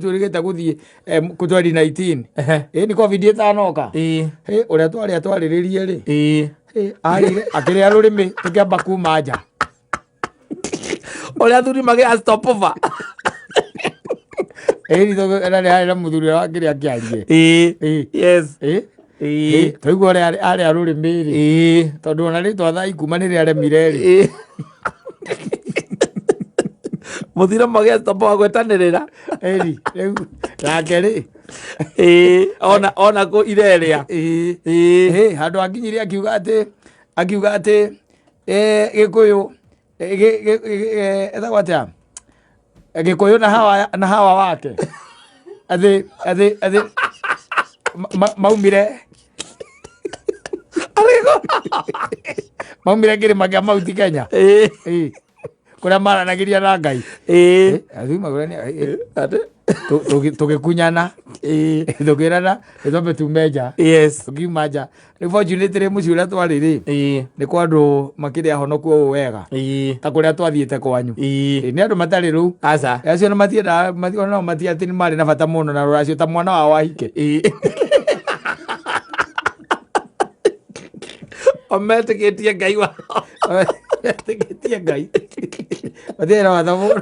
Twĩrĩgĩte gũthiĩ 2019. Ehe. Ĩ nĩ COVID ĩtanoka. Ĩ, ũrĩa twarĩa twarĩrĩrie rĩ. Ĩ, arĩire akĩrĩa rũrĩmĩ tũkĩamba kuma nja. Ũrĩa athuri magĩa stopover. Ĩ nĩ na harĩ na mũthuri ũrĩa wakĩrĩ akĩarie. Ĩ. Ĩ. Ĩ, twaigua ũrĩa arĩa rũrĩmĩ rĩ. Tondũ ona rĩtwa thaa ikuma nĩ rĩaremire rĩ. Mũthire magĩa stopover gwetanĩrĩra. Ĩri, rĩu nake rĩ. Ona kũ irerĩa. Ĩ. Ĩ, handũ akinyire akiuga atĩ Gĩkũyũ etagwo atĩa, Gĩkũyũ na hawa na hawa wake atĩ maumire kĩrĩma kĩa Mount Kenya. Ĩ, kũrĩa maranagĩria na Ngai. Athuri magũrania Atĩ? Tũgĩkunyana, tũkĩrana nĩ twambe tume nja. Tũkiuma nja rĩu, fortunately mũciĩ ũrĩa twarĩ rĩ, nĩ kwa andũ makĩrĩ ahonoku ũũ wega ta kũrĩa twathiĩte kwanyu. Nĩ andũ matarĩ rĩu Aca. Acio nĩ matiendaga onao mati atĩ nĩ marĩ na bata mũno na rũracio ta mwana wao ahike. O metĩkĩtie Ngai wao. Metĩkĩtie Ngai, matirĩ na bata mũno.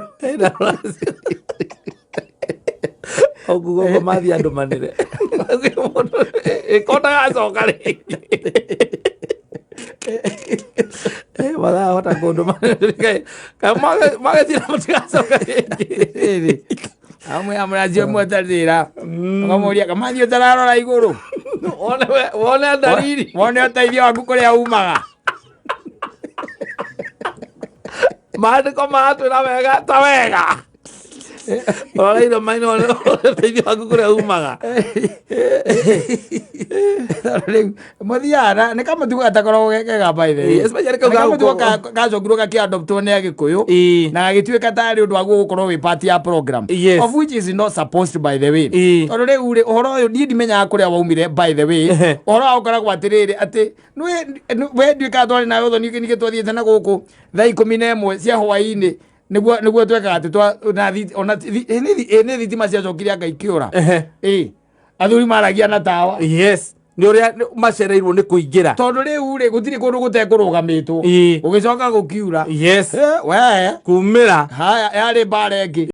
Ũguo ũguo mathiĩ andũ manĩre ĩko ndagacoka rĩngĩ. Mathahota kũndũ magethira matigacoka rĩngĩ. Rĩrĩ, amwe amwe acio mwetanĩra ũkamũria kamathiĩ ũtararora igũrũ. Wone ndariri. Wone ũteithio waku kũrĩa umaga. Maandĩko maratwĩra wega ta wega rora indo maina wone ũteithio waku kũrĩa umaga. Rĩu mũthiaga nĩ kamũtugo gatakoragwo ge kega, by the way. Especially kau Nĩ kamũtugo gacokirwo gakĩadoptwo nĩ Agĩkũyũ na gagĩtuĩka tarĩ ũndũ waguo gũkorwo wĩ part ya program, of which is not supposed, by the way. Tondũ rĩu rĩ, ũhoro ũyũ niĩ ndimenyaga kũrĩa waumire, by the way. Ũhoro wa ũkoragwo atĩrĩrĩ, atĩ we nduĩkaga twarĩ nawe ũthoni ningĩ twathiĩte na gũkũ thaa 11 cia hwaĩ-inĩ nĩguo twekaga atĩ twa na ona ĩ, nĩ thitima ciacokire anga ikĩũra. Ĩ, athuri maragia na tawa. Yes, nĩ ũrĩa macereirwo nĩ kũingĩra. Tondũ rĩu rĩ, gũtirĩ kũndũ gũtekũrũgamĩtwo. Gũgĩcoka gũkiura. We Kumĩra. Haya, yarĩ mbara ĩngĩ.